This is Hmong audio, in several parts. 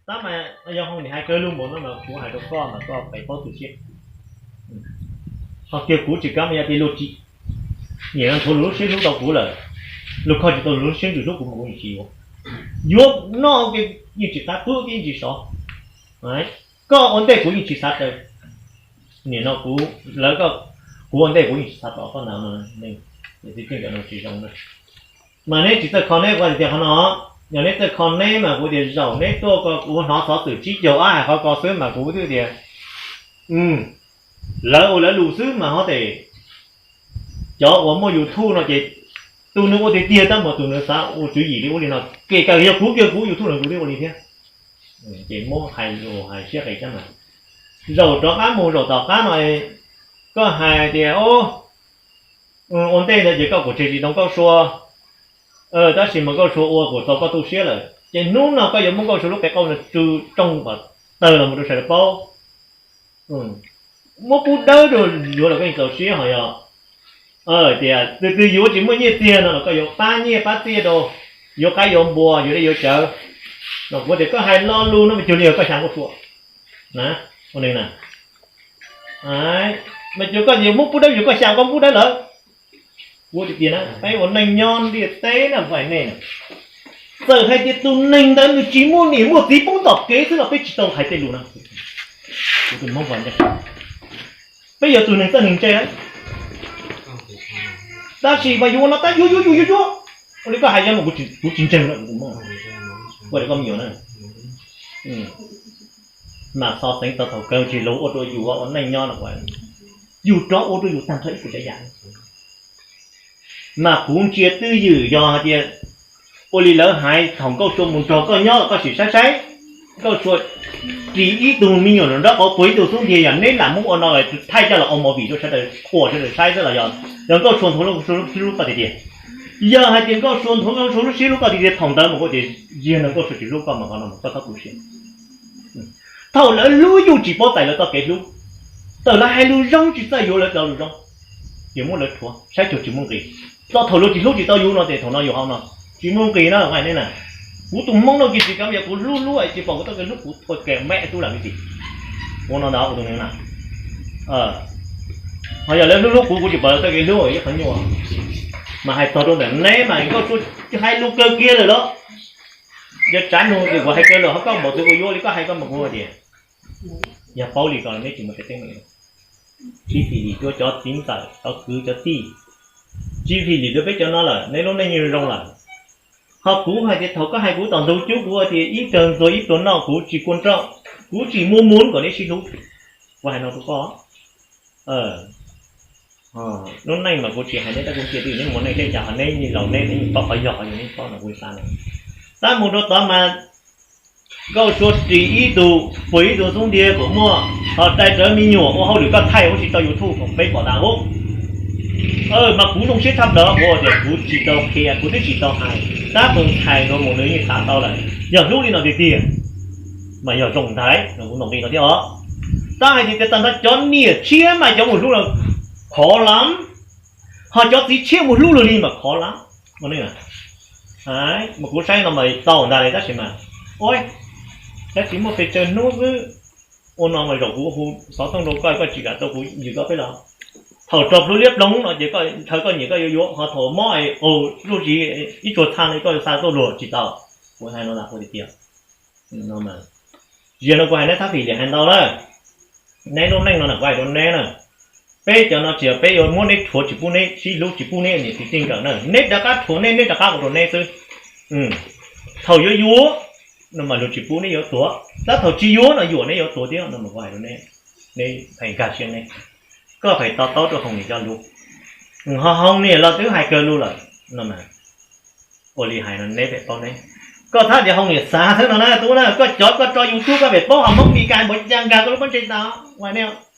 Tab mas yog hoo nim hais kawg lug npaum no mas kuv hais rau koj mas koj pem paub tu siab. Ho kiag kuv tsis kam yog tias luag tsis nyiam nthuav luag lub siab hlub tau kuv lawm, luag kho tsis tau luag lub siab ntsws hlub kuv mas kuv yeej tsis yuav. Yuav noj ua ke yeej tsis qab, pw ua ke yeej tsis sov. Koj ua ntej kuv yeej tsis xav tawm. Nim no kuv, lawv, kuv ua ntej kuv yeej tsis xav tom koj ntag no. Tsis zoo. Mas neb tsis txawj kho neb kuv tias qhov no, yog neb txawj kho neb mas kuv tias zaum neb tuaj ko kuv hnov xov xwm tsib caug ob hais qhov ko xwb mas kuv twb tias lawv ua lawv lus xwb mas ho tes. Cov uas muaj YouTube no ces tus nws ua tiag tiag tab mas tus nws xav ua tswv yim li ua li no, kể cả yog kuv kiag kuv YouTube no kuv twb ua li thiab. Ces muab hais lus hais siab qis thiab mas. Zaum rov qab mus zaum tom qab no, koj hais tias ua ntej ntawd ces koj kuj tseg tsis tau Nkauj Sua, tab sis mas Nkauj Sua ua kuj tau koj tu siab lawm ces hnub no koj yuav muab Nkauj Sua lub qe qauj no tsw rooj kom tawg los mus rau sawv daws paub. Muab pub dawb rau yuav los koj yeej txaus siab, ho yog tias tus twg yuav tsis muaj nyiaj txiag no los koj yuav pab nyiaj pab txiaj rau, yuav qaib yuav npua, yuav dej yuav cawv. No kuv tias koj hais lo lus no mas cuag li yog koj xyaw Nkauj Sua na. Ua neej na, mas cuag koj yuav muab pub dawb, cuag koj xyaw koj pub dawb lawm. Kuv tias tias na, peb ua neej nyob ntiaj teb na, kuv hais nej, txawm hais tias tus neeg ntawd nws tsis muaj niam muaj txiv poob tom kev xwb los peb tsis tau hais tej lus no. Peb yog tus neeg txawj neeg ntse lawm, tab sis mas yus ua no tab yuav yuav yus yuav yuav. Ua li koj hais yog mas kuv tsis ntseeg lawm, kuv ua li koj me nyuam na. Mas xov xeev tau thaum kawg tsis los ua rau yus ua neej nyob no, yus rov ua rau yus tag nrho ib puas tsav yam. Mas kuv ntsia twj ywm yog hais tias ua li lawv hais thaum Nkauj Sua mus nrog koj nyob los koj sim saib saib, Nkauj Sua ris ib tug me nyuam nraub qaum puag ib tug xub ntiag, yog neb lam muab ua no los thaij coj los ua movie rau sawv daws qhuas sawv daws saib xwb los yog, yog Nkauj Sua nthuav lub siab hlub koj tiag tiag. Yog hais tias Nkauj Sua nthuav Nkauj Sua lub siab hlub koj tiag tiag thaum ntawd mas kuv tias yog no Nkauj Sua tsis hlub koj mas qhov no mas koj txhob tu siab. Thaum lawv hlub yus tsis paub txais lawv txoj kev hlub, thaum lawv hais lus zoo tsis txawj yuav lawv cov lus zoo, ces muab lawv rhuav saib cuag tsis muaj nqis. Txog thaum luag tsis hlub tsis tau yus no ces thaum no yus hauv no tsis muaj nqis na, hais nej na. Kuv tus Hmoob no kiag tsis kam yog kuv hlub hlub tsis pom kuv txoj kev hlub, kuv thua kev meb tub lam li tim. Ua no ntag kuv tus neeg na. Ho yog lawv hlub hlub kuv, kuv tsis pom lawv txoj kev hlub ib qhov nyuaj. Mas hais txog rau ntawm neb mas Nkauj Sua hais lus kawg kiag lawm los, yog tsav nug ces kuv hais kawg lawm, ho koj npaum twg kuv yuav li koj hais koj mas kuv tias, yog paub li ko neb tsis mus tsev teeb meem. Tsis fim lim rau cov txiv ntxawm cov kwv cov tij, tsis fim lim rau peb cov no lawm, neb lub neej yeej zoo lawm. Ho kuv hais tias thaum koj hais kuv tom ntug cub kuv tias ib tug ntxuag ib tug noj kuv tsis kua nrauj, kuv tsis muaj muv kom neb sib hlub. Kuv hais no rau koj, lub neej mas kuv tsis hais neb tab kuv cia twj ywm neb mus neej teb cas ho neb laus neb yeej paub qhov yog qhov yog neb paub no kuv xav no. Tab mus rau tod mas Nkauj Sua ris ib tug puag ib tug xub ntiag kuj muaj, ho dai rawv me nyuam ua hauj lwm koj thaij ua si tau YouTube kom peb pom tas ub. Mas kuv zoo siab tshaj plaws kuv tias kuv tsis tau qhia kuv twb tsis tau hais, tab tus ntxhais no mus nws yeej xav tau lawm, yog hlub li no tiag tiag mas yog zoo ntag no kuv ntaus nqi no thiab os. Tab hais tias tag nrho cov niam tshiab mas cov mus hlub no khov lawm, ho cov txiv tshiab mus hlub luag li mas khov lawm. Mas kuv saib no mas tau ntag li tab sis mas, ua, tab sis muaj pes tsawg hnub xwb, ua no mas zaum kuv hu xov tooj rau koj, koj tsis kam tau kuv yws koj peb los. Thaum rog plhu liab ploog no ces koj ntshaw koj nyiam koj yuav yuav, ho thaum mob qaug zuj zi ib tsuag txha no koj xa tuaj luag tsis tau. Kuv hais no lam ua tiag tiag. Ziag no kuv hais neb thab phim lim hais ntau na. Neb lub neej no na kuv hais rau neb na, peb cov no tsis yog peb yuav muab neb rhuav tsis pub neb sib hlub tsis pub neb niam txiv txij nkawm na, neb rov qab rhuav neb, neb rov qab ua rau neb xwb. Thaum yuav yuav no mas luag tsis pub neb yuav tuag, tab thaum tsis yuav no yuam neb yuav tuag thiab no mas kuv hais rau neb, neb hais nkag siab neb, koj pheej to taub rau Hoo Niam cov lus. Ho Hoo Niam los twb hais kawg lus lawm no mas, ua li hais no neb pem paub neb. Koj thab tias Hoo Niam xav xwb no na tub na, koj cov koj tso YouTube koj pem paub ho Hmoob Mes Kas npaum cas nkag koj lub pob ntseg tau.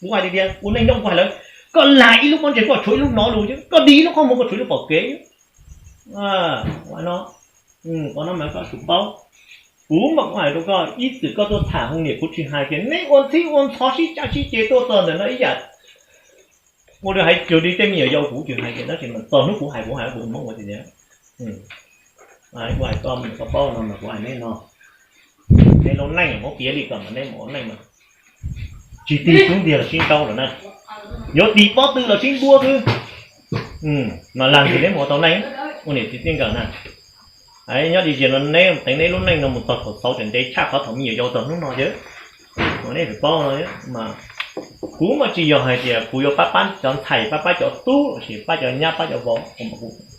Kuv hais tias ua neej nyob kuv hais lawm, koj lag ib lub pob ntseg koj tshuav ib lub hnov lus, koj dig ib lub qhov muag koj tshuav ib lub pom kev. No, qhov no mas koj tsum paub. Kuv mas kuv hais rau koj ib txwm koj tuaj tham Hoo Niam kuv tsis hais tias neb ua ntxhib ua ntxhov sib cav sib ceg tuaj txog ntawm no ib yam. Ua li hais cuag li tej me nyuam yaus kuv tsis hais tias tab sis mas txog hnub kuv hais kuv hais kuv Hmoob ua tias, kuv hais koj mas koj paub no mas kuv hais neb no. Neb lub neej muab piav li kom mas neb mus ua neej mas tsis tig xub ntiag los sib ntaus lawm na, yuav tig pob tw los sib npuab xwb. Mas lag ntxiv neb mus ua tau neej, ua niam txiv txij nkawm na. Nyob li zias no neb teev neb lub neej no mus txog thaum xaus tseem ntev tshaj qhov thaum me nyuam yaus txog hnub no yawg. Neb paub no mas kuv mas tsis yog hais tias kuv yuav pab pab cov ntxhais, pab pab cov tub, lossis pab cov nyab, pab cov vauv.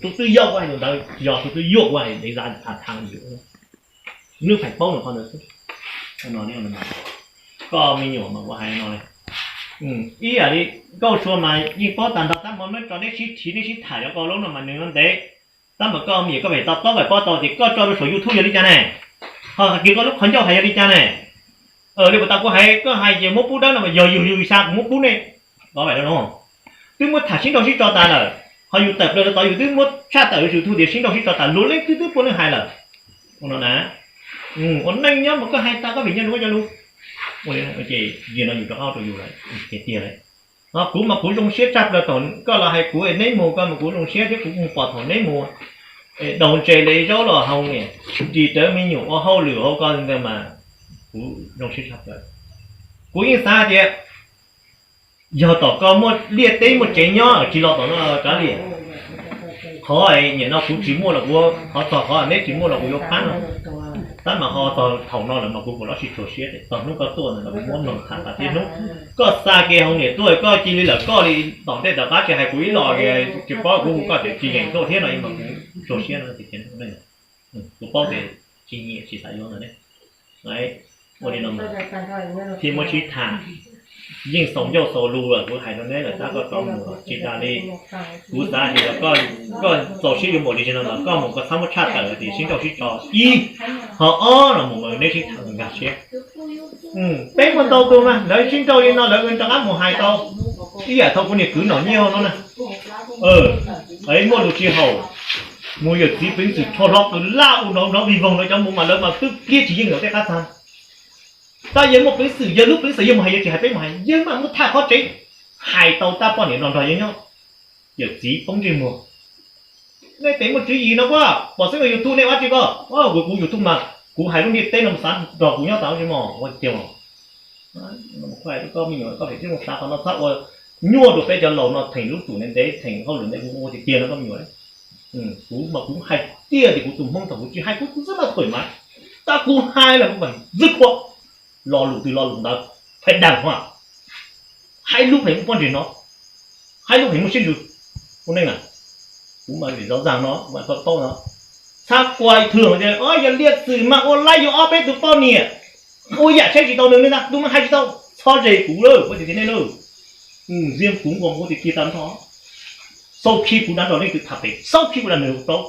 Tus twb yog kuv hais tus ntawd, yog tus twb yuam kuv hais dev zaj tham tham yus. Nws feem paub nws qhov ntawd xwb. Koj me nyuam mas kuv hais no li, ib yam li Nkauj Sua mas yeej paub tag nrho, tab mas muab tso neb sib tiv neb sib tham cov koj lub no mas nws no ntev. Tab mas koj me nyuam koj pem tau tob pem paub tau tias koj tso rau saum YouTube yog li cas ne? Ho kiag koj lub qhov ncauj hais yog li cas ne? Li puas tau kuv hais koj hais ces muab pub dawb no mas yog yus yus xya kuv muab pub nej. Koj pem no twb muab tham sib nrauj sib tso tas lawm, ho yus tawm plaws rau tod yus twb muab tshaj tawm YouTube tias sib nrauj sib tso tas, luag leej twg twb puav leej hais lawm. Ua no na, ua neej nyob mas koj hais tas koj vim nyob lub cov lub. Ces yog no yus rov qab rau yus lawm, tiag tiag lawm. Ho kuv mas kuv zoo siab tshaj plaws thaum koj los hais kuv neb mus, koj mas kuv zoo siab thiab kuv mus pom thaum neb mus daus ntses li zaub los hau niam, ris rawv me nyuam ua hauj lwm hauv ko ntawd mas kuv zoo siab tshaj plaws. Kuv yeej xav tias yog tom koj muaj liaj teb muaj tsev nyob tsis los tom no kav liam. Qhov niam no kuv tsis muaj los kuv, qhov txog qhov neb tsis muaj los kuv yuav phab no. Tab mas ho txog thaum no lawm mas kuv puas lab sis txhua siab, txog hnub koj tuaj ntawd los kuv muab mloog tham tas tib hnub. Koj xa kev hauv niam tuaj koj cia li lawm koj li tom ntej tom qab tsis hais kuv ib los, tsis paub kuv hu koj tseem tsis yeem tuaj thiab no mas kuv txhua siab no. Kuv paub tias tsis nyiam tsis xav yuav ntawd ne. Ua li no thiaj muab sib tham, yeej xaus ncauj xaus lus lawm kuv hais rau neb lawm tab koj rov mus tsis tas li. Kuv xav tias koj txaus siab yuav npaum li no los koj mus koj txhob muab tshaj tawm tias sib nrauj sib tso ib, ho ob los mus neb sib tham nkag siab. Peb muaj ntau tus mas lawv sib nrauj li no lawv rov qab mus hais tau ib yam thaum kuv niam kwv nom nyiaj no na. Muaj lus tsis haum, mus yawm txiv peev xwm rho hlo qws laj u nov nov vig voog no cov mus mas lawv mas twb pliab tsis yeej lawm tej qab tag. Tab yawg muaj peev xwm, yawg lub peev xwm yawg mus hais, yawg tsis hais peb mus hais, yawg mam mus tham qhov tsev, hais tau tab poj niam nrog nrog yawg nyob. Yawm txiv poob ntsej muag. Nej pem muaj tswv yim no kuj pom xeeb YouTube nej ua tsi ko, kuv kuv YouTube mas kuv hais lub ntiaj teb no mas xav nrog kuv nyob tas tsi mos ua tiag. Koj me nyuam koj pem twb mus xav qhov no txhob ua nyuaj rau peb cov laus no theem lub txum ntev ntev theem hauj lwm ntev kuv ua tiag tiag no koj me nyuam. Kuv mas kuv hais tiag tias kuv tus Hmoob thaum kuv tsis hais kuv tus xwb mas thuam mas, tab kuv hais los kuv mas ntxwb khuam, lo lus twg lo lus ntawd, pheej dag hua, hais lub pheej muaj pob ntseg no, hais lub pheej muaj siab ntsws. Ua neej na, kuv mas vim zov zag no mas koj paub no, txhab kuas thwm tias yog liaj txwm mas ua laib yuav ob peb tus poj niam, ua yam saib tsis tau nws ne, tus mas hais tsis tau, txhob ze kuv lawm, kuv tias nej lawm, ntxias kuv nkaus kuv tias kiag tag nrho, xaub khib kuv dab nrog leej twg tham pem, xaub khib kuv dab nws plaub,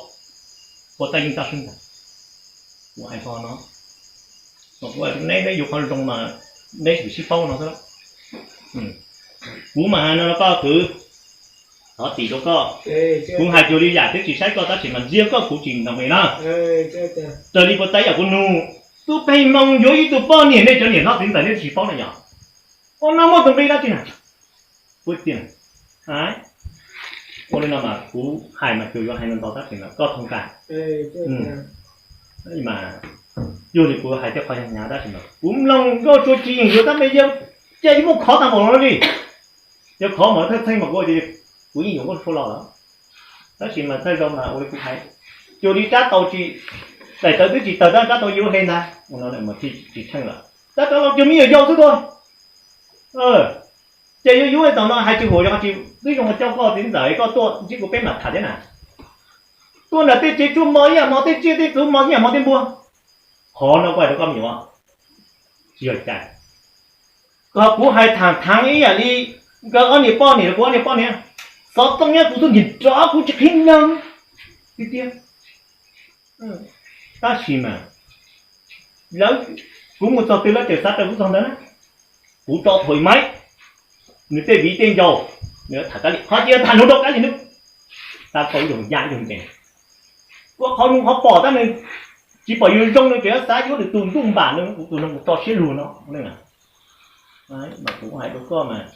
ua tab yeej tab swb ntag. Kuv hais ko no, kuv neb peb yuav qhov zoo mas neb tsis sib paub no xwb. Kuv mas hais no rau koj kwv, thov txim rau koj, kuv hais cuag li yam twb tsis saib koj tab sis mas ntxias koj kuv tsis ntoos li na. Raws li puas tau yam kuv nug, tus pheej moo yuav ib tug poj niam nej cov niam hlob txiv ntxawm nej tsis paub na yom? Ua no muaj tus nqi dab tsi na? Ua li no mas kuv hais mas cuag yuav hais no ntau tab sis mas koj thoob kas. Mas cuag li kuv hais tej qhov hnyav hnyav tab sis mas kuv mloog Nkauj Sua tsis yeem yuav tab me yog, cas yuav muaj khov tag npaum no li. Yog khov mas thawj txheej mas kuv, kuv yeej yuav Nkauj Sua los lawm. Tab sis mas thawj zaug mas ua li kuv hais, cuag li rab taus tsis, daim tawv twb tsis tawg tab rab taus yuav lub hle ntag. Ua no mas thiaj tsis tsheej lawm. Tab rov los cuag me nyuam yaus xwb tuaj. Ces yuav yuav tom no hais tsis huam yog tsis twb zoo coj koj txiv ntxawm koj tuaj ntsib kuv peb mam tham thiab na. Tuaj nram tej tsev tsuas mos ib yam mos tej tsiaj, tej txhuv mos ib yam mos tej npua. Qhov no kuv hais rau koj me nyuam, tsis yog cai. Kom kuv hais tham thaav ib yam li nkawd ob niam poj niam, kuv ob niam poj niam, xov tooj nyob kuv txuj ntim rov kuv tsis qhib nyoog tiag tiag. Tab sis mas lawv, kuv mus txog twg lawv tseem xav raws kuv txog ntawd na. Kuv tso thuam maiv, nws tej viv tej ncaus, nws tham kab li qhov tias tham lus rau kab li nub, tab tau ib zaug ya ib zaug ntees. Ua qhov zoo qhov pom tab nws tsis pom yus zoo nws tseem xav yuav nws tus ntuj npam nws, kuv tus no kuv tso siab lug no. Mas kuv hais rau koj mas,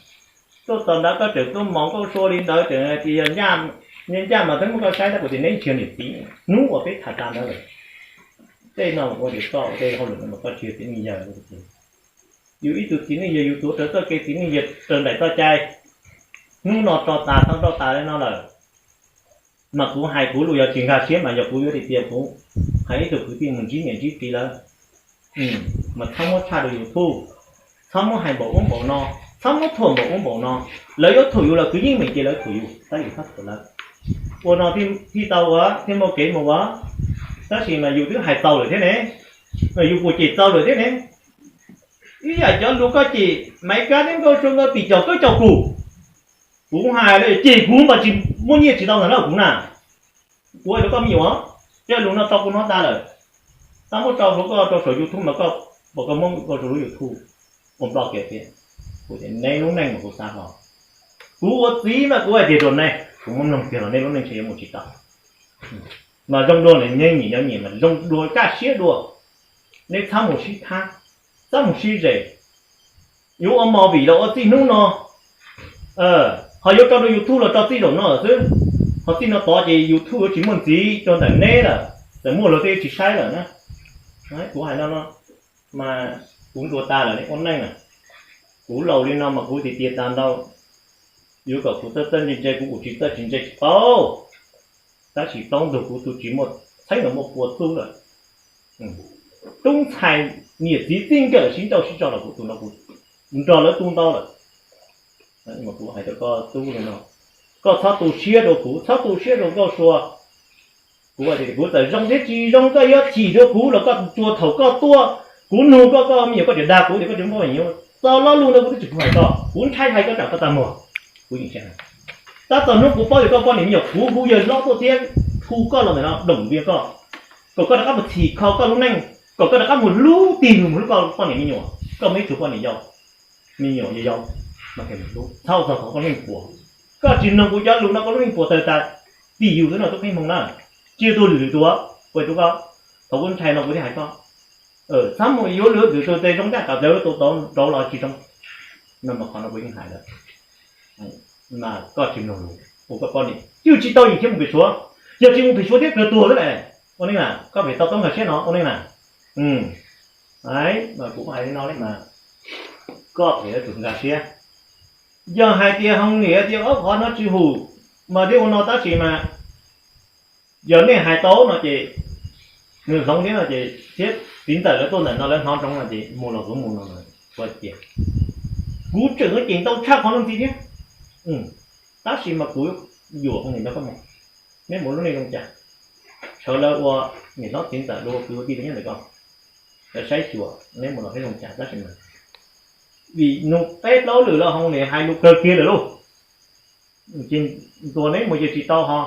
tuaj txog ntawd koj tseem tuaj mos Nkauj Sua li ntawd, tseem tias yog ncaj mas twb muab koj saib tab kuv tias neb nrhiav niam txiv hnub uas peb tham tas ntawd lawm. tej no ua tias koj ua tej hauj lwm no mas koj tsis yog txiv neej yawg. Yus ib tug txiv neej yawg yus tuav rawv txoj kev txiv neej yawg raws nraim txoj cai, hnub no tso tas tau rau tas li no lawm. Mas kuv hais kuv lus yog tsis nkag siab mas yog kuv yuav tias tias kuv hais ib tug kwv tij mus ntsib niam ntsib txiv lawm, mas txhob muab tshaj rau YouTube, txhob muab hais npaum ub npaum no, txhob muab thuam npaum ub npaum no. Lawv yuav thuam yus los kwv yeej meem ces lawv thuam yus, tab yus txhob thuam lawv. Ua no thiaj tau ua thiaj muaj kev mus ua. Tab sis mas yus twb hais txaus lawm thiab ne, yus puas cem txaus lawm thiab ne. Ib yam cov lus koj cem Maiv Kab thiab Nkauj Sua nkawd pim caum kawb caum kum, kuv hais lawm ces kuv mas tsis muaj nyiaj tsis tau ntawm no kuv na. Kuv hais rau koj me nyuam, tej lus no tau kuv hnov tas lawm. Tau muab tso hauv koj rau saum YouTube mas koj, koj muab rau lub YouTube ua nplog kiag tias, kuv tias neb lub neej mas kuv xav hlo. Kuv ua txiv mas kuv hais tias rau nej, kuv muab mloog kiag los nej lub neej ntshe yuav mus tsis tau. Mas zoo dua lawm, nyiam nyiam mas zoo dua kaj siab dua. Neb txhob mus sib thab, txhob mus sib zes. Yuav ua movie los ua txij hnub no, ho yuav tso rau YouTube los tso txij zaum no lawm xwb. Ho txij no tod ces YouTube yuav tsis muaj ntxiv rau ntawm neb lawm, txawm muaj los tej tsis saib lawm na. Kuv hais no no mas kuv ntuas tas lawm nej ua neej na. Kuv laus li no mas kuv tias tias tas ntau, yuav kom kuv txawj txawj ntse ntse kuv ua tsis txawj tsis ntse tsis tau. Tab sis plaub ntug kuv tus tsis muaj txheeb los muaj pua txub lawm. Tub ntxhais niam txiv txij nkawm sib nrauj sib tso los kuv tus no kuv nrog lawv tu ntau lawm. Kuv hais rau koj tub li no, koj txhob tu siab rau kuv, txhob tu siab rau Nkauj Sua. Kuv tias kuv txawm zoo thiab tsis zoo koj yuav chim dua kuv los koj tsuas thaum koj tuaj, kuv nug koj, koj me nyuam koj tseem dag kuv tias koj tsis muaj poj niam. Txog lo lus ntawd kuv twb tsis pub hais koj, kuv ntshai hais koj tsam koj tag muag. Kuv yeej tsis hais. Tab txog hnub kuv paub tias koj poj niam me nyuam kuv hu yawg hlob tuaj thiab hu koj los ntawm no doom via koj, kom koj rov qab mus txhim kho koj lub neej, kom koj rov qab mus hlub tig mus hlub koj poj niam me nyuam, koj muaj ib tug poj niam yau, me nyuam yau yau, mas kheev hlub txhob txog thaum koj lub neej puas. Koj tsis mloog kuv cov lus no koj lub neej puas tawg tas. Tim yus xwb no tub qeej hmoov na, tsis yog tus lwm tus, kuv tus koj, thaum kuv ntshai no kuv thiaj hais koj. Txhob mus yuav lwm tus tes zoo ncaj kom lawv tus tau rau los tsis zoo. No mas qhov no kuv yeej hais lawm. Mas koj tsis mloog lus, ua koj poj niam cwj tsis tau yim thiab mus pem Suav. Yog tsis mus pem Suav thiab kawg tuag xwb lawm. Ua neej na, koj pem tau txhob nkag siab no ua neej na. Mas kuv hais li no li mas koj pem yuav tsum nkag siab. Yog hais tias Hoo Niam tias ob qhov no tsis hum mas thiab ua no tab sis mas yog nej hais tau no ces nws hloov thiab no ces thiab txiv ntxawm lawv tuaj ntawm no lawv hnov ntsoov no ces mus los kuv mus no ua tias kuv tseem yuav cem ntau tshaj qhov no ntxiv thiab. Tab sis mas kuv yuam Hoo Niam nrog koj mus, neb mus lub neej zoo cas, sawv lawv ua niam hlob txiv ntxawm dua kwv ua tij nyob ntawm koj, lawv saib xyuas neb mus los neb zoo cas tab sis mas vim nug peb plaub lwm los Hoo Niam hais lus kawg kiag lawm lauj. Ces ntuas neb mus ces tsis tau ho.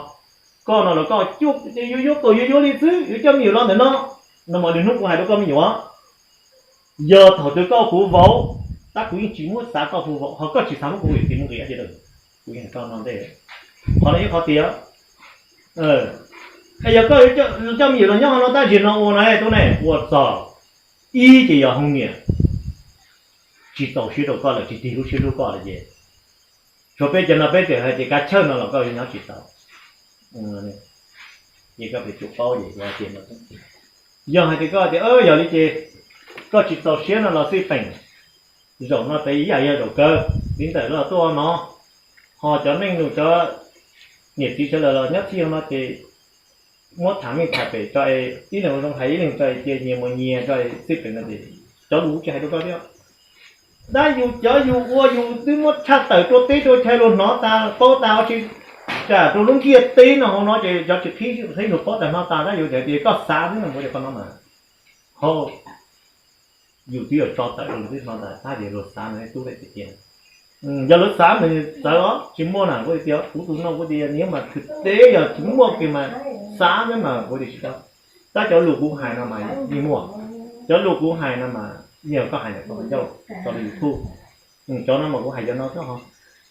Koj no los koj yuav yuav kaum yuav yuav li xwb, yuav coj me nyuam los ntawm no. No mas lwm hnub kuv hais rau koj me nyuam, yog thaum twg koj kuv vauv, tab kuv yeej tsis muab xav koj hu vauv, ho koj tsis xav muab kuv hu yawm txiv muab nqis ces kuv yeej hais koj no ntej. Qhov no ib qhov tias, yog koj coj me nyuam los nyob no tab sis no ua na tub ne ua txog ib ces yog Hoo Niam tsis txaus siab rau koj lawm, tsis tig lub siab hlub koj lawm ces tshuav peb cov no peb tseem hais tias kav chawj no los koj yuav nyob tsis tau. Ces koj pem tsum paub es kuv hais tias no, yog hais tias koj tias yog li ces koj tsis txaus siab no los xij peem, zaum no pem ib yam yog zaum kawg, txiv ntxawm los tuaj no, ho cov neej nus cov niam txiv sawv daws los nyob txhij no ces muab tham meej tham pem tso es ib leeg ua zoo hais ib leeg tso es cia nyias mus nyias tso es xij peem no ces cov lus tsis hais rau koj thiab. Tab yus cov yus ua yus twb muab tshaj tawm rau teb rau chaw los hnov tas paub tas ua tsis kam rau lub ntiaj teb no hauv no ces cov tsis qhib qhib lus paub tas hnov tas tab yus tias koj xav xwb no ua tias koj no mas, ho yus twb yuav tso tawm rau lawv twb hnov tas tab tias luag xav no tub lawm tiag tiag. Yog lawv xav mas txawv os, tsis muaj na kuv tias kuv tus no kuv tias nws mas thwm teb yog tsis muaj kiag mas xav xwb mas kuv tias tsis tau. Tab cov lus kuv hais no mas yeej muaj, cov lus kuv hais no mas yeej koj hais ntawm koj ncauj tso rau YouTube. Cov no mas kuv hais cov no xwb ho,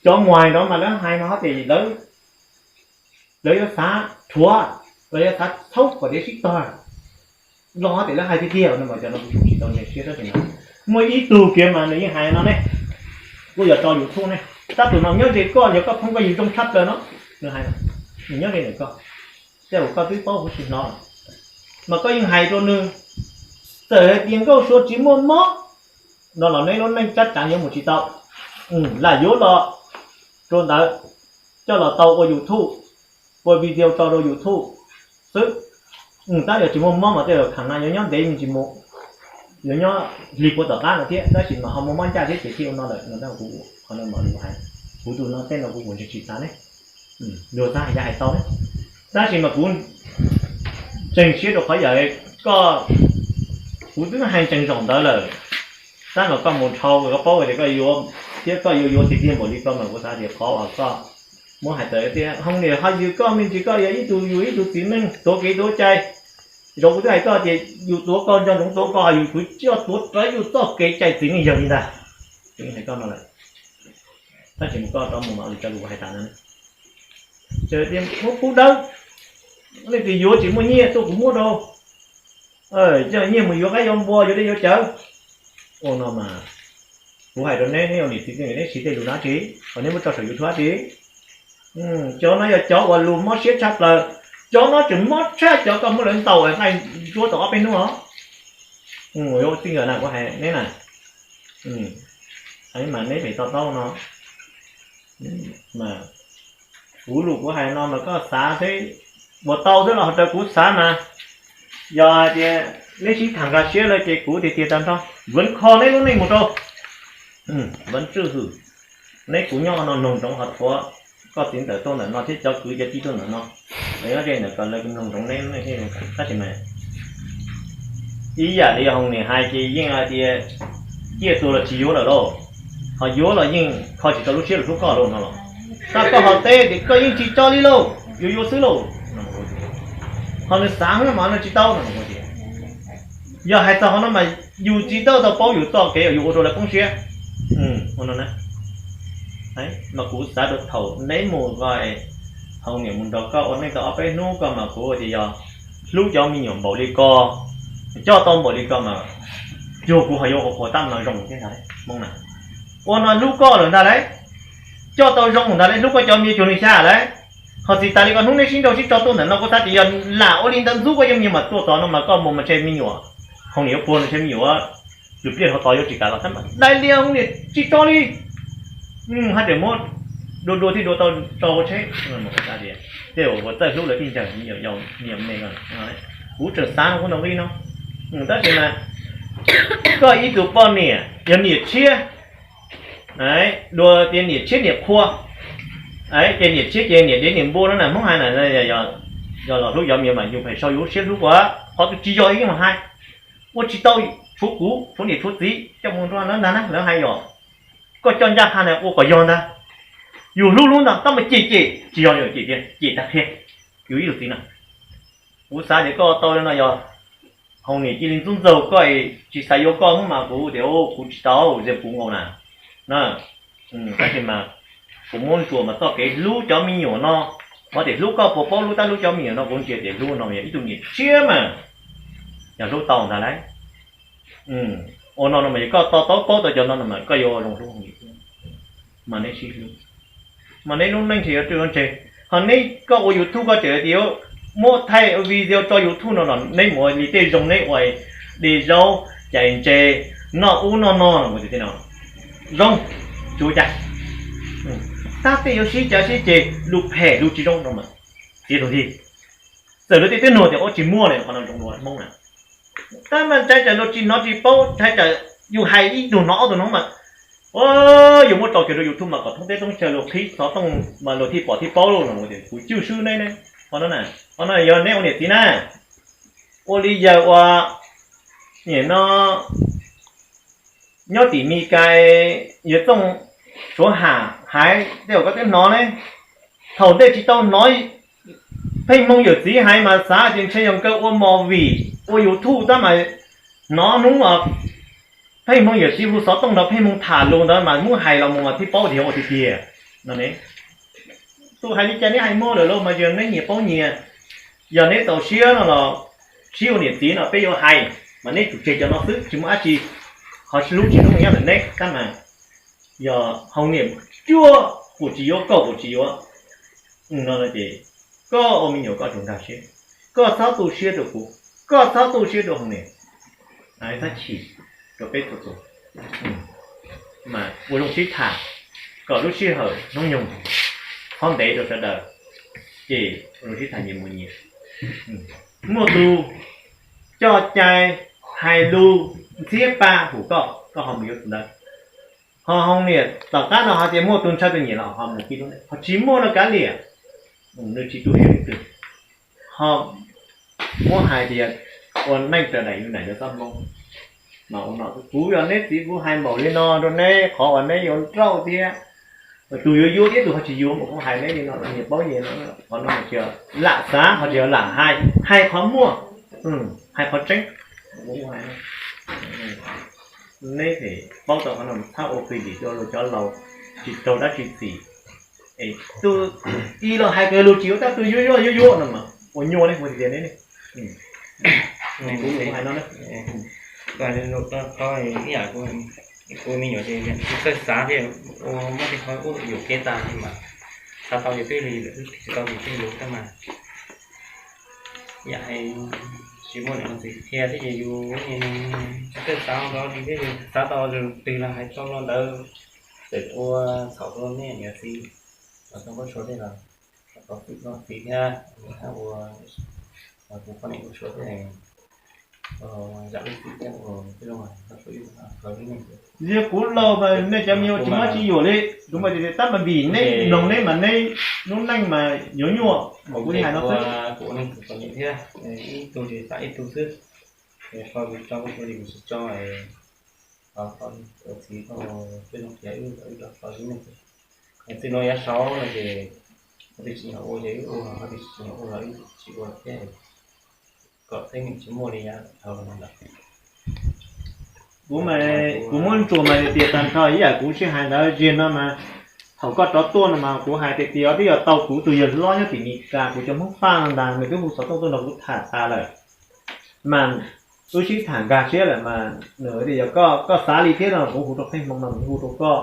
cov muag no mas lawv hais mas ho tias lawv lawv yuav xav rhuav, lawv yuav xav txhaub kom tias sib tog los ho tias lawv hais tiag tiag no mas cov no kuv tsis tau ntseeg siab tab sis mas muaj ib tug kiag mas nws yeej hais no ne, kuj yog tso YouTube ne, tab tus no nyob ze koj yog koj phooj koj ywg zoo tshaj plaws no, nws hais, nws nyob ze ntawm koj, tej zaum koj twb paub huv si hnov, mas koj yeej hais rau nws, Txawm hais tias Nkauj Sua tsis muaj mob no los neb lub neej tsab tsav yuav mus tsis tau. Lam yuav los rau ntawd, coj los tau ua YouTube, ua video tso rau YouTube xwb. Tab yog tsis muaj mob mas tej zaum kham na yuav nyob ntev me ntsis mus, yuav nyob hli puas tom qab no thiab, tab sis mas ho muaj mob ncaj thiab ces thiaj ua no lawm no. Kuv, qhov no mas kuv hais, kuv tus no tej no kuv kuv tsis tsis xav ne, luag xav hais yog hais tau ne, tab sis mas kuv ntseeg siab rau qhov yog koj, kuv twb hais ntseeg zaum ntawd lawm. Tab mas koj mus dhau koj paub tias koj yuav, thiab koj yuav yuav tiag tiag npaum li ko mas kuv xav tias qhov uas koj muab hais tawm tias hoo niam ho yws koj me ntsis, koj yog ib tug yus ib tug txiv neej tuav kev tuav cai. Zaum kuv twb hais koj tias yus tuav koj nco ntsoov tuav koj, yus kuv coj tuav rawv yus txoj kev cai txiv neej yawg li ntag. Hais koj no lawm, tab sis mas koj rov mus mas li cov lus hais tas no, muab pub dawb, leej twg yuav tsis muaj nyiaj tuaj kuv muab rau, coj nyiaj mus yuav qaib yuav npua yuav dej yuav cawv. Ua no mas kuv hais rau neb, neb ua niam txiv twg neb siv tej lus no tsi, kom neb muab tso saum YouTube tsi. Cov no yog cov uas lus mob siab tshaj plaws. Cov no tseem mob tshaj cov koj muab lawv ntaus nqaij ntsuab tau ob peb hnub os. Txij nkawm na kuv hais neb na, mas neb pem to taub no, kuv lus kuv hais no mas koj xav xwb, ua tau xwb los ho raws kuv xav mas. Yog hais tias neb sib tham nkag siab lawm ces kuv tiag tiag tag nrho, vuv kho neb lub neej mus rau vuv tswj hwm. Neb kuv nyob no mloog ntsoov ho thuav koj txiv ntawm tuaj ntawm no thiab cov kwv cov tij tuaj ntawm no, lawv nyob ze ntawm ko lawv mloog ntsoov neb, tab sis mas ib yam li yog hoo niam hais ces yeej hais tias ciaj tuag los tsis yuav lawm lauj, ho yuav los yeej kho tsis tau lub siab los hlub koj lauj no los. Tab koj ho teb tias koj yeej tsis tso li lauj, yuav yuav xwb lauj. Ho nws xav mas nws tsis tau no tias, yog hais txog qhov no mas yus tsis tau tau paub yus txoj kev uas yus ua rau lawv poob siab. Mas kuv xav rau thaum neb mus ko, hoo niam mus nrog koj ua neej tau ob peb hnub ko mas kuv tias yog hlub cov me nyuam npaum li ko, coj tau npaum li ko mas cuag kuv ho yuav ua qhuas tab no zoo thiab ntag Hmoob na. Ua no hlub koj lawm ntag lauj, coj tau zoo ntag lauj, hlub koj cov me nyuam cuag nws xya lauj. Ho tsis tas li ko hnub neb sib nrauj sib tso tuaj ntawm no kuv xav tias yog lam ua li ntawd ntxub koj cov me nyuam mas tuaj tod no mas koj mus mas ntshe me nyuam, hoo niam yuav puag nws ntshe me nyuam lwm pliaj hlo tos yuav tsis kam los tab mas dai lias hoo niam tsis tso li. Haj tseem muab dua dua thiaj dua tau tso ua tsheb. Tej uas txawj hlub lawv thiaj ncaws me nyuam me ko. Kuv tseem xav no kuv ntoo nqi no, tab sis mas koj ib tug poj niam yog niam tshiab, dua tias niam tshiab niam qhua, ces niam tshiab ces niam dev niam npua no na Hmoob hais na, yog los hlub cov me nyuam mas yus pheej sau yus lub siab hlub ua, qhov twg tsis yog yeej mas hais, ua tsis tau, tshuav kuv tshuav niam tshuav txiv coj mus nrog lawv ntag na lawv hais yog koj coj ncaj qha na ua kom yog ntag. Yus hlub hlub ntag tab mas cem cem tsis yog cem tiag cem tag qhia, yus ib tug txiv na. Kuv xav tias koj tau li no yog hoo niam cia li ntxub ntxaug koj, tsis xav yuav koj hnub mas kuv tias kuv tsis tau ze kuv nkaus na. Tab sis mas kuv muab ntsuas mas txoj kev hlub cov me nyuam no, qhov tias hlub koj puas paub hlub tab hlub cov me nyuam no kuv ntsia tias hlub no yog ib tug niam tshiab mas yog hlub tau ntag lauj. Ua no no mas yog koj to taub paub tau cov no no mas koj yuav ua zoo hlub hoo niam thiab. Mas neb sib hlub, mas neb lub neej ntshe yuav rwj yuav ntseg. Ho neb koj ua YouTube koj tseem tias muab thaij video tso YouTube no los neb mus ua li tej zoo neb ua de zaub cais ntses noj ub noj no no mus tias tej no zoo, tsis ua cas. Tab tej yuav sib cav sib ceg lus phem lus tsis zoo no mas txiav tus nti. Txawm luag tej twb nug tias ua tsis muaj li qhov no zoo dua Hmoob na. Tab mas ntshai tsam luag tsis hnov tsis paub, ntshai tsam yus hais ib tug hnov ob tug hnov mas, yus muab tso kiag rau YouTube mas kom thoob teb thoob chaw luag qhib xov tooj mas luag thiaj pom thiaj paub lauj no tias kuv cwj swb neb ne. Qhov no na, qhov no yog neb ua niam txiv na, ua li yawg ua, nim no nyob tim Mis Kas, yawg Txooj Suav Ham hais tej uas koj twb hnov ne. Thaum ntej tsis tau hnov, pheej hmoo yawm txiv hais mas xav tias ntshe yog nkawd ua movie ua YouTube tab mas hnov hnub pheej hmoo yawm txiv hu xov tooj nrog pheej hmoo tham lus ntawd mas muab hais los mus mas thiaj paub tias yog ua tiag tiag no ne. Tus hais li cas neb hais muaj lawm lauj, mas yog neb nyiam paub nyias, yog neb txaus siab no los sib ua niam txiv no peb yuav hais, mas neb tsum tseg cov no xwb tsis muaj dab tsi. Qhov hlub tsis hlub nyob ntawm neb tab mas yog hoo niam cuag kuv tsis yuav koj kuv tsis yuav no ces koj ua me nyuam koj tsum nkag siab, koj txhob tu siab rau kuv, koj txhob tu siab rau hoo niam. Hais txhob chim rau peb txhua tus, mas ua zoo sib tham kom lub sij hawm hnub nyoog txhob ntev rau sawv daws, ces ua zoo sib tham nyias mus nyias. Muaj tus coj cai hais lus ntxhiab pa hum koj, koj ho mus yuav tus ntawd. Ho hoo niam tom qab no ho tias muaj tus ntshaw tus nyiam los ho mus kib lub, ho tsis muaj no kav liam, nws tsis tu siab leej twg. Ho muab hais tias ua neej raws daim yus niam yus txoj hmoo. Mas ua no kuv yog neb txiv kuv hais npaum li no rau neb, qhov uas neb yuav nrauj thiab, tus yuav yuav thiab tus ho tsis yuav mas kuv hais neb li no los nyias paub nyias no, qhov no mas tsis yog lam xav ho tsis yog lam hais, hais qhov muaj, hais qhov tseeb. Neb paub tau qhov no txhob ua plig dim rau luag cov laus tsis raug dab tsi txim. Tus ib los hais kawg lus tsis yuav tab tus yuav yuav yuav yuav no mas ua nyuaj li ua tiag tiag ne. Kuv hais no, ib yam kuv me nyuam ces txawj xav thiab ua muab tej qhov ub yuam kev tas li mas xav tau ces twb li, tsis tau ces twb lus tab mas yam hais tsis muaj niam muaj txiv qhia thiab ces yus txawj xav tau li thiab, xav tau twg los hais tau lo ntawd, txawm ua txhaum rau nej niam txiv los tau npau suav thiab los tau txim rau txiv thiab, ua kuv poj niam npau suav thiab, zam lub txim thiab ua tej zoo npau suav ib yam li nej. Yog kuv laus mas nej cov me nyuam tsis muaj tsis yuam li, kuv mas tias tab mas vim neb mloog neb mas neb lub neej mas yuav nyuaj mas kuv li hais no xwb. Kuv ua neej txom nyem thiab, ib tug tsis xav ib tug xwb, es kho kuv tso kuv ua li kuv tsis tso, ua txiv koj tej zoo qhia wb, wb rov kho ib neeg. Txij no yav saud no ces qhov twg tsis nyog ua ces wb ua, qhov twg tsis nyog ua los wb tsis ua thiab, kom txheeb tsis muaj li yav dhau los ntawd. Kuv mas kuv muab ntsuas mas tias tag nrho ib yam kuv sib hais ntawd ziag no mas, thaum koj rov tuaj no mas kuv hais tias tias twb yog tau kuv tus yawg hlob nyob tim Mes Kas, kuv cov Hmoob Faj no ntag, nws twb hu xov tooj tuaj nrog kuv tham tas lawm. Mas wb sib tham nkag siab lawm mas nws tias yog koj xav li thiab no kuv hu rau pheej hmoo no kuv hu rau koj,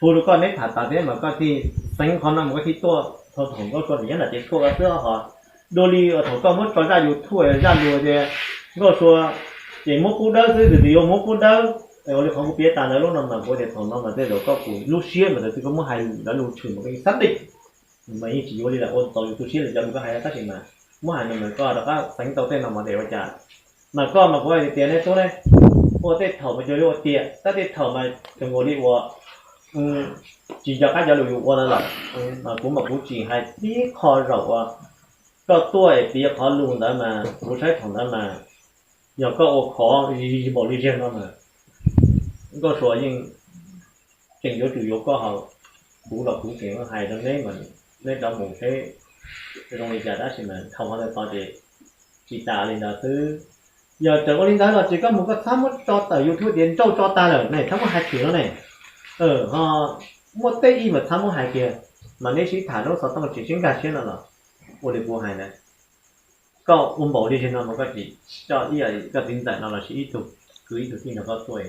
hu rau koj neb tham tas thiab mas koj thiaj xeev qhov no mas koj thiaj tuaj. Thaum Nkauj Sua tseem nyob nram ces tuaj xwb ho dua li thaum koj muab tso zaj YouTube zaj lus tias Nkauj Sua ces muab pub dawb xwb, tus twg yuav muab pub dawb. Ua li qhov kuv piav tas ntawd lub no mas kuv tias thaum no mas tej zaum koj kuv lub siab mas tus twg koj muab hais lawv lus tshwm mas koj yeej xab dej, mas yeej tsis yuav li lawm ua txaus yus tu siab li cov lus koj hais tab sis mas muab hais no mas koj rov qab xeev tau tej no mas tias ua cas. Mas koj mas kuv hais tias nej tub ne, ua tej thaum mas cuag li ua tiag, tab tej thaum mas tseem ua li ua tsis nco qab cov lus yus ua ntawd lawm. Mas kuv mas kuv tsis hais tib qho zaum uas koj tuaj es piav qhov lus ntawd mas kuv saib thaum ntawd mas yog koj ua qhov npaum li ziag no mas Nkauj Sua yeej tseem yuav tsum yuav koj hos kuv los kuv tseem hais rau neb mas neb rov mus seb zoo li cas tab sis mas dhau qhov ntawd tod ces tsis tas li ntawd xwb. Yog tseem ua li ntawd los ces koj mus koj txhob muab tso tawm YouTube tias Ntsauj tso tas lawm ne, txhob muab hais chim no ne. Ho muaj tej ib mas txhob muab hais kiag, mas neb sib tham lub xov tooj tsis sib nkag siab no los ua li kuv hais ntawd. Koj ua npaum li ziag no mas koj tsis coj ib yam koj txiv ntxawm no lossis ib tug kwv ib tug tij nrog koj tuaj,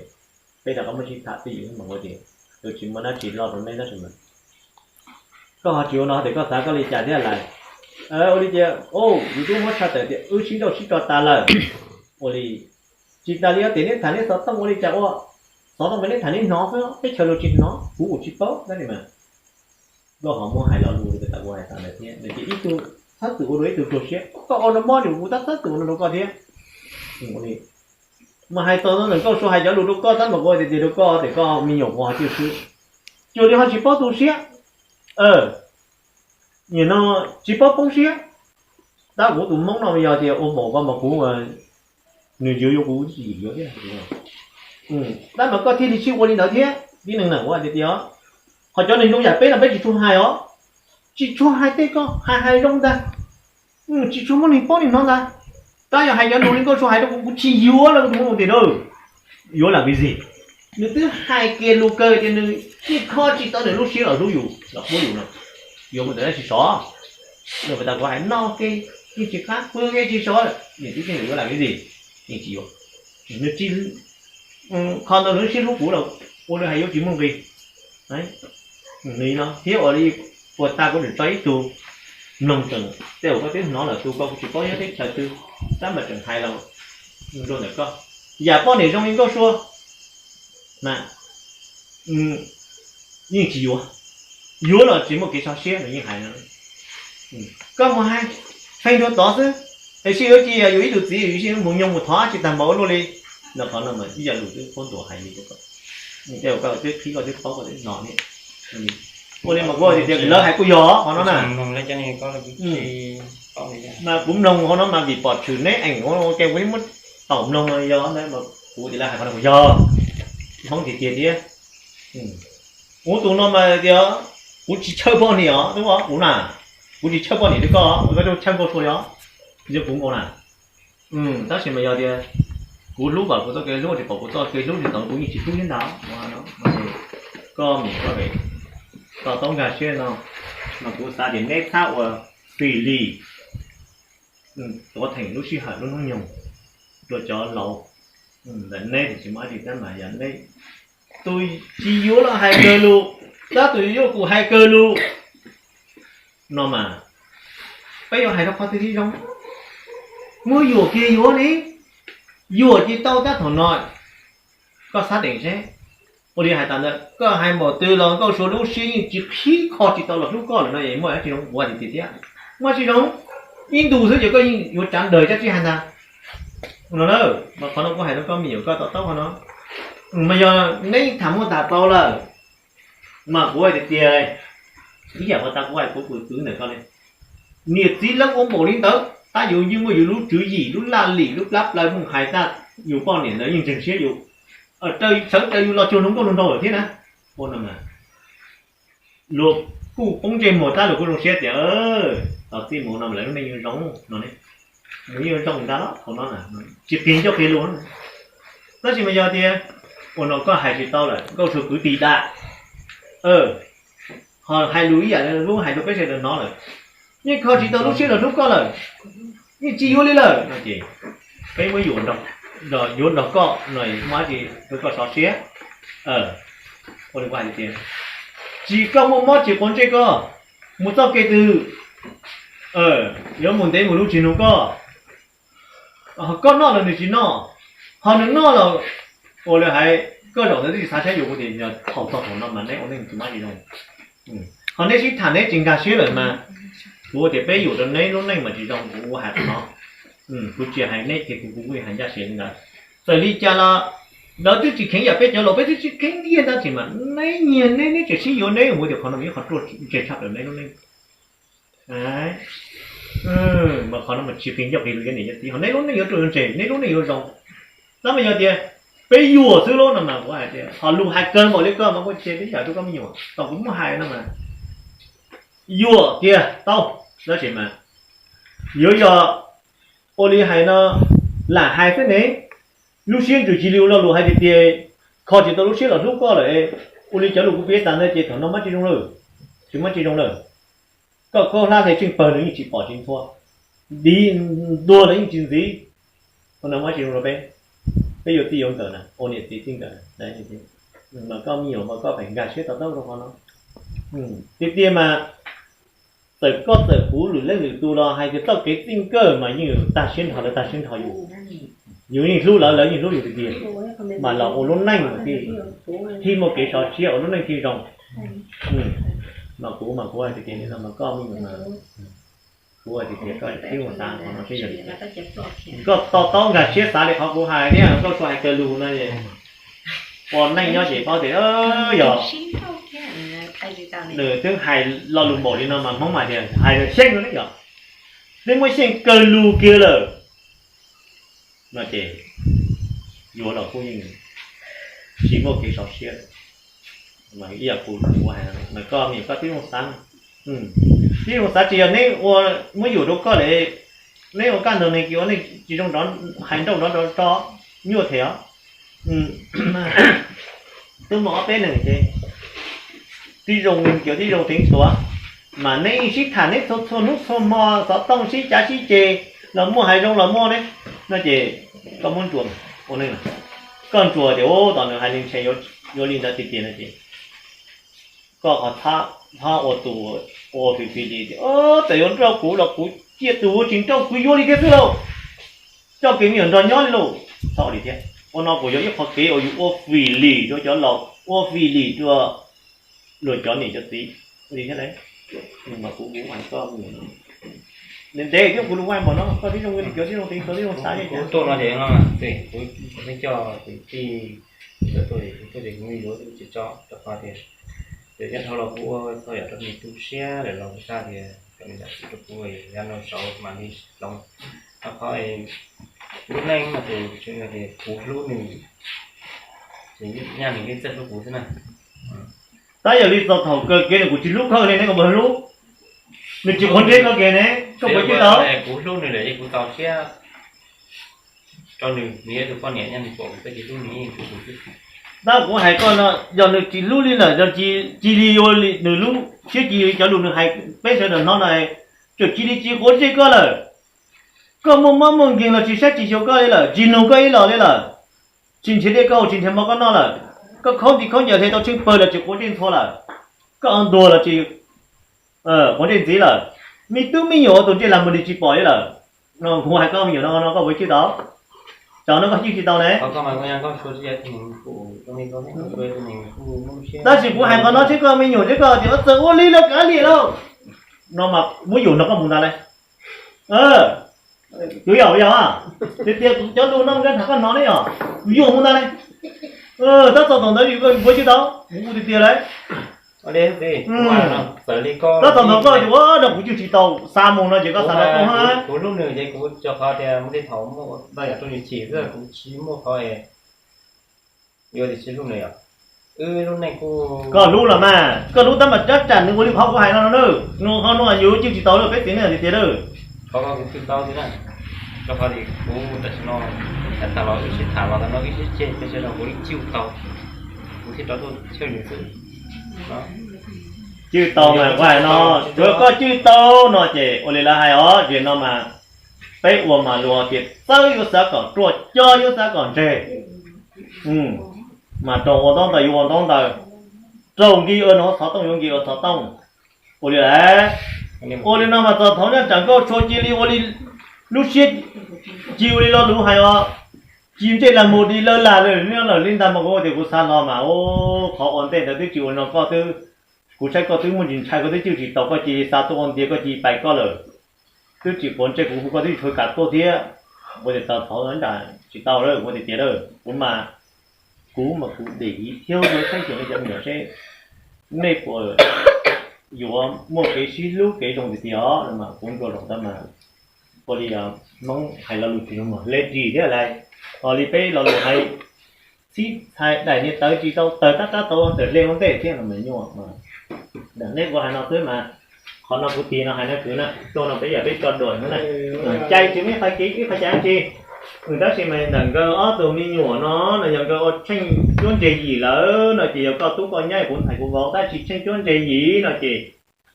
peb rov qab muab sib tham twj ywm mas kuv tias tus tsis muaj dab tsi loj rau neb tab sis mas koj ho tsis ua no tias koj xav koj li cas thiab lawm. Ua li tias yus twb muab tshaj tawm tias wb sib nrauj sib tso tas lawm. Ua li tsis tas li tias neb tham neb xov tooj ua li cas ua, xov tooj mas neb tham neb hnov xwb, teb chaws luag tsis hnov, kuv kuj tsis paub tab sis mas koj ho muab hais lo lus li tas kuv hais tas ntawd thiab, nws ces ib tug txhob txwm ua rau ib tug tu siab, koj ua no mob li kuv tab txhob txwm ua no rau koj thiab. Mas hais txog ntawm Nkauj Sua hais cov lus rau koj tab mas kuv hais tias rau koj tias koj me nyuam kuv ho cwj xwb, cuag li ho tsis paub tu siab. Nim no tsis paub poob siab, tab kuv tus Hmoob no yog tias ua npaum ko mas kuv, nws yuav yuav kuv tsis yuav thiab. Tab mas koj thiaj li sib ua li ntawd thiab tib neeg na, kuv hais tias tias qhov cov neeg zoo yam peb no peb tsis tshua hais os, tsis tshua hais tej ko, hais hais zoo ntag, tsis tshua muaj neeg paub neeg hnov ntag. Tab yog hais cov lus li Nkauj Sua hais rau kuv, kuv tsis yuav lawm, kuv tus Hmoob tias yuav lam vim zig, nws twb hais kiag lus kawg tias nws yeej kho tsis tau nws lub siab los hlub yus los pub yus no, yuav mus ntawm dab tsi sov. Nws pas tas kuv hais no ke yeej tsis qab, pw ke tsis sov, nws twb tias nws yuav lam vim zig, yeej tsis yuav. Nws tsis kho ntau nws lub siab hlub kuv los ua li hais yuav tsis muaj nqis. Nws no thiab ua li puas tas kuv tseem tso ib tug mloog tseem tej uas koj twb hnov lawm tus ko kuv tsis paub nyob teb chaws twg, tab mas tseem hais los rau ntawm koj. Yam poj niam zoo li Nkauj Sua mas yeej tsis yuav, yuav los tsis muaj kev sov siab los yeej hais no. Koj mus hais feeb dua tod xwb, es sib yuav cia yus ib tug txiv yus sib yuav mus nyoog mus thov tsis tag npaum ua luaj li. No qhov no mas ib yam lus twb qhuab ntuas hais li, tej koj twb qhib koj twb paub koj twb no li. Ua li mas kuv tias lawv hais kuj yog qhov no na. Mas kuv mloog qhov no mas vim pom tshwm neb eem ua ke kuv muab tau mloog no yog ntawd mas kuv tias lawv hais qhov no kuj yog Hmoob tiag tiag thiab. Kuv tus no mas tias kuv tsis tshawj poj niam os, kuv na, kuv tsis tshawj poj niam li koj, koj tshawj Nkauj Sua yog, yog kuv nkaus na. Tab sis mas yog tias kuv hlub kom kuv txoj kev hlub tsis pom kuv txoj kev hlub tsis tau kuv yeej tsis hlub thiab ntag. Koj nim koj pem to taub nkag siab no, mas kuv xav tias neb txhob ua xis li tuav theem lub sij hawm lub hnub nyoog rau cov laus. Ntawm neb tsis muaj dab tsi thiab mas yog neb tus tsis yuav los hais kawg lus, tab tus yuav kuj hais kawg lus no mas peb yuav hais rau qhov twg thiaj zoo? Muab yuam kiag yuav li, yuam tsis tau tab thaum no. Koj xav teem seb, ua li hais tas ntawd koj hais npaum twg los Nkauj Sua lub siab yeej tsis qhib kho tsis tau los hlub koj lawm no es muaj dab tsi zoo? Kuv hais tiag tiag thiab, muaj dab tsi zoo? Ib ntus xwb ces koj yeej yuav tsav daws dab tsi hais ntag. No na, mas qhov no kuv hais rau koj me nyuam koj to taub qhov no. Mas yog neb tham muaj tas tau lawm, mas kuv hais tiag tiag, ib yam uas tas kuv hais kuv tus kwv ntawm koj li, niam txiv lawv ua npaum li ntawd tab yus yeej muaj yus lub tswv yim lub laj lim lub plab plaws mus hais tas yus poj niam ntawd yeej ntseeg siab yus, sawv daws yus los cuag hluas nkauj hluas nraug lawm thiab na. Ua no mas luag kuj poob ntsej muag tab luag kuj zoo siab tias tos txij mus no lawv lub neej yuav zoo no ne, nws yeej yuav zoo ntag los thaum no tsis qhia ncauj qhia lus. Tab sis mas yog tias ua no koj hais tsis tau lawm, Nkauj Sua kwv tij dab, ho hais lus ib yam li lub hais rau peb sawv daws hnov lawm, yeej kho tsis tau lub siab los hlub koj lawm, yeej tsis yuav li lawm no ces peb muab yuam, yuav nrog koj no muaj dab tsi rau koj sov siab. Ua li hais tias tsis koj muaj mob tsis quav ntsej koj mus txoj kev twg, yuav mus ntev mus luv tsis nug koj. Ho koj noj los nws tsis noj, ho nws noj los ua li hais koj zaum ntawd twb tsis xav saib yus. Kuv tias yog thaum txog thaum no mas neb ua neej tsis muaj dab tsi zoo. Ho neb sib tham neb tsis nkag siab lawm mas kuv tias peb yuam rau neb lub neej mas tsis zoo, kuv hais qhov no. Kuv tsis hais neb ces kuv kuj hais ncaj siab li ntawd. Txawm li cas los lawv twb tsis kheev yam peb cov laus, peb twb tsis kheev tiag tab sis mas neb nyiag neb, neb tseem sib yuav neb, kuv tias qhov no mas ib qhov ruaj ntseg tshaj plaws neb lub neej. Mas qhov no mas tsis qhia ncauj qhia lus cov niam cov txiv, ho neb lub neej yuav ruaj yuav ntseg, neb lub neej yuav zoo. Tab mas yog tias peb yuam xwb lub no mas kuv hais tias ho lus hais kawg npaum li koj mas kuv cia peb yam rau koj me nyuam, thaum kuv muab hais no mas yuam kiag tau, tab sis mas yuav yog ua li hais no lam hais xwb ne, lub siab ntsws cia li ua lo lus hais tiag tias kho tsis tau lub siab los hlub koj lawm. Ua li cov lus kuv piav tas ntawd ces thaum no muaj tsis zoo lawm, tsis muaj tsis zoo lawm. Koj khaub hlab hle tseej pawg los yeej tsis pom tsis nthua, div ntuag los yeej tsis ntxiv. Qhov no muaj tsis zoo rau peb, peb yuav txij yuav nkawm na, ua niam txiv txij nkawm. Mas koj me nyuam mas koj pheej nkag siab to taub rau qhov no. Tiag tiag mas txawm koj txawm kuv lwm leej lwm tus los hais tias txoj kev txij nkawm mas yeej tag siab nrho lawv tag siab nrho yus. Yus yeej hlub lawv, lawv yeej hlub yus tiag tiag, mas los ua lub neej mas thiaj, thiaj muaj kev sov siab ua lub neej thiaj zoo. Mas kuv mas kuv hais tias tiag li no mas koj me nyuam mas kuv hais tias tias koj tib mus xav qhov no seb yog koj to taub nkag siab xav li qhov kuv hais thiab koj tsuas hais kawg lus no es ua neej nyob ces paub tias yog nws twb hais lo lus npaum li no mas Hmoob mas tias hais xyeej no ne yog, twb muaj xyeej kawg lus kiag lawm no ces yuav los kuj yeej tsis muaj kev sov siab. Ib yam kuv hais, mas koj me nyuam koj tib zoo xav, tib zoo xav tsis yog neb ua muab yuam rau koj lawm, neb ua kaj ntug neeg kis ua neej tsis zoo, hais nrauj nrov nrov tso nyuaj them os. Twb muaj ob peb neeg ces tib zoo, cov tib zoo teev tuav, mas neb sib tham neb txhua txhua hnub txhua hmo, xov tooj sib cav sib ceg los muaj, hais zoo los muaj ne, no ces koj muab ntsuas ua neej, koj ntsuas tias ub tom nws hais li ntshe yuav li ntawd tiag tiag no ces koj qhov txhob ua tus ua fis fis li tias txawm yuav nrauj kuv los kuv cia tus ua tsis nrauj kuv yuav li thiab xwb lauj, coj kiag me nyuam nrog nyob li lauj, txhob ua li thiab. Ua no kuj yog ib qho kev uas yus ua fim lim rau cov laus, ua fim lim rau luag cov niam cov txiv li thiab lauj. Mas kuv kuv hais koj, ntev ntev thiab kuv lus hais npaum no, koj tib zoo cov tib zoo tev, koj tib zoo xav li cas. Tuaj no ces no, kuv coj kwv tij tuaj, kuv tuaj ces kuv yuav tsis tso rau qhov tias nyob dhau los kuv ua txog yam rau nws tu siab lawm los kuv xav tias kom nws zam txim rau kuv, yav no saud mam li hloov. Rau qhov lub neej no ces tseem yog tias kuv hlub nws, ces nyaj nws yeej txawj hlub kuv xwb na. Tab yog li txog thaum kawg kiag nws kuj tsis hlub koj li ne, koj puas hlub? Nws tsis quav ntsej koj kiag ne, koj puas cim tau? Kuv hlub nws lawm es kuv txaus siab rau nws, nws yog tus poj niam, yog nws pom kuv tsis hlub nws yeej hlub kuv xwb. Tab kuv hais koj no, yog nws tsis hlub li lawm, yog cia li yuav li nws lub siab, cia li cov lus nws hais peb sawv daws hnov no, tseem cia li tsis quav ntsej koj lawm. Koj muaj mob muaj nkeeg los tsis saib tsis xyuas koj li lawm, tsis nug koj ib los li lawm, tsis nrhiav dej koj haus, tsis nrhiav mov koj noj lawm. Koj khaub nti khaub ncaws hle tau tsheej pawg los tsis quav ntsej ntxhua lawm, koj ua ntuag los tsis quav ntsej ntxiv lawm. Me tub me nyuam ua tus ntsej lag mus li tsis pom li lawm. No kuv hais koj me nyuam no, no koj puas cim tau? Cov no koj cim tsis tau ne. Tab sis kuv hais qhov no seb koj me nyuam seb koj tias txawm ua li lawm kav liam lauj, no mas muab yuam nrog koj mus ntag lauj. Kuv yog yog tias tias kuv cov lus no mus nrog koj hnov ne yog, kuv yuam mus ntag lauj. Tab txog thaum ntawd yus puas cim tau, kuv tiag tiag lauj. Tab txog thaum koj tias ua no kuv cim tsis tau, xa mus no ces koj xa rau kuv hab. Kuv hlub nws ces kuv rau qhov tias muaj tej thaum muaj ntau yam rau nws chim xwb, kuv tsis muaj qhov yuav tias tsis hlub nws yom. Wb lub neej kuj, koj hlub los mas koj hlub tab mas rab tsam nws ua li qhov kuv hais no no na. Nws qhov no yus cim tsis tau lawm, peb txiv neej tiag tiag lawm. Qhov ko kuv cim tau tiag na, rau qhov tias kuv tam sim no, tag los wb sib tham los tag no wb sib ceg peb sawv daws kuv yeej cim tau, kuv thiaj rov tuaj chawj nws xwb. Cim tau mas kuv hais no, tsuav koj cim tau no ces ua li lawv hais os, tiam no mas peb ua mas luag tias txawb yuav xav kom ruaj, cob yuav xav kom ntseg. Mas raug ua ntaub ntawv yuav ua ntaub ntawv, raug nkig ua no xov tooj yuav nkig ua xov tooj. Ua li lawm, ua li no mas txog thaum nyob tsam nkauj tshua cia li ua li lub siab, cia ua li lo lus hais os, cia ntsej lag mus di lawv lag lawm li ntag mas kuv tias kuv xav hlo mas ua qhov ua ntej ntawd twb tsis ua no koj twb, kuv saib koj twb muaj ntsis ntshai, koj twb cim tsis tau, koj cia li xa tuaj ua ntiag, koj cia li pais koj lawm. Twb tsis quav ntsej kuv hu koj twb tsis kam tuaj thiab. Ua tias tau thaum ntawd tsis tau lawm, ua tias tias lawm kuv mas, kuv mas kuv dim thiab ua saib xyuas nej cov me nyuam seb nej puas yuav muaj kev sib hlub kev zoo tiag tiag os. Kuv ntsuas zaum ntawd mas ua li Hmoob hais lo lus tsis zoo mas hle ris thiab lauj. Ho li peb lo lus hais txhib txhais daim niag tawv tsis tau tawg tab rab tau tawm hle ua ntej thiab no mas nyuaj. Daim neb kuv hais no xwb mas, qhov no kuv tig no hais no kwv na, tuaj no peb yam peb coj duam no na. Cai tsis muaj ib qho kev ib qho cai dab tsi. Tab sis mas ntawm nkawd ob tug me nyuam no no yog nkawd ua tsheej cuab ntseg yim lawm no ces yog koj tub koj nyab kuv ntxhais kuv vauv, tab sis tsheej cuab ntseg yim no ces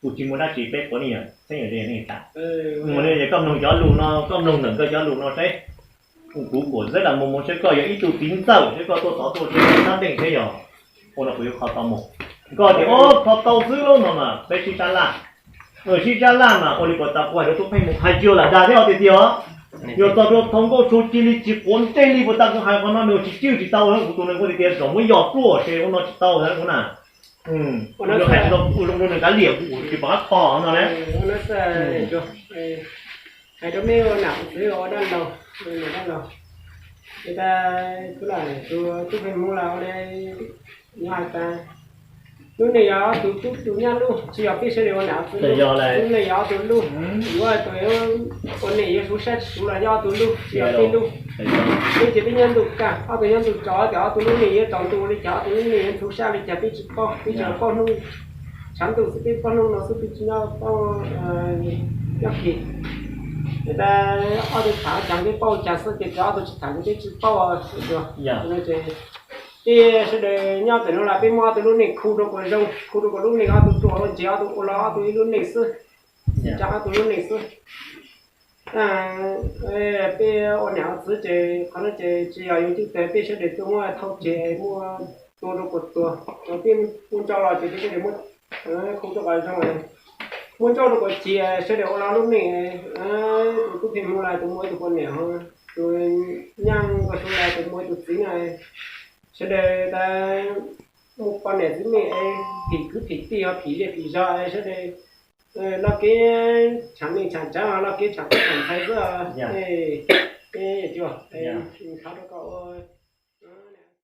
kuj tsis muaj dab tsi, peb puav leej yog txheeb yog ze nej tas. Mus li ces koj mloog cov lus no, koj mloog ntawm nkawd cov lus no seb. Kuv kuam xeb lam mus mus seb koj yog ib tug txiv ntxawm seb koj tuaj tod tuaj seb koj sab nteej seb yog ua no kuv yuav kho tau mus. Koj tias ua kho tau xwb no mas peb sib sab laj. Sib sab laj mas ua li puas tau kuv hais rau Tub Pheej mus hais tsis lam dag thiab os tiag tiag os. Yog txog rau Thoob Nkauj Tshuaj cia li tsis quav ntsej li puas tau kuv hais qhov no nws tsis cwj tsis tau, kuv tus neeg kuj tias tsis txhob muab yos pluaj ces ua no tsis tau na. Kuv hais tsis tau, kuv zoo rau nws kav liam, kuv tsis pom qab kho no na. Hais rau mej ua nam txiv ua dab laug, dab laug, es tas kuv lam tus Tub Pheej Hmoob los ua li, kuv hais tas lub neej yog ob tug tub tus nyab lub, tsis yog peb sawv daws ua nam txiv lub. Lub neej yog ob tug lub, yuav tus ua neej yuav ntxhov sab ntxhov los yog ob tug lub, tsis yog peb lub. Peb ces peb nyob ntuj kaj, ob tug nyob ntuj tsaus, ces ob tug lub neej yuav tsaus ntuj li cas, ob tug lub neej yuav ntxhov sab li cas peb tsis paub, peb tsis paub hnub tshav ntuj xwb, peb paub hnub no xwb, peb tsis nyob paub nyob kis. Es tas ob tug tham cas peb paub cas xwb, ces ob tug tsis tham ces peb tsis paub. Ces peb sawv daws nyob pem no los peb muab ob tug lub neej khu rau kom zoo, khu rau kom lub neej ob tug ruam ua ntsis, ob tug ua los ob tug ib lub neej xwb, tsa ob tug lub neej xwb. Peb ua niam ua txiv ces qhov no ces tsis yog yus cwj pwm, peb sawv daws tuaj muaj thauj ces muaj tua rau kom tuag, peb muaj ncauj los ces peb sawv daws muab khu rau kom zoo, muaj ncauj rau kom ciaj, sawv daws ua los lub neej. Tus Tub Pheej Hmoob los tus muaj ib tug poj niam ho tus nyaab nkaus su lawm tus muam tus txiv na, sawv daws tas muaj poj niam txiv neej es phim kwv phim tij ho phim zej phim zog es sawv daws loj kev tsham neej tsham tsaav loj kev tsham tub tsham ntxhais xwb. Ej, ej, ntxhov rau koj ua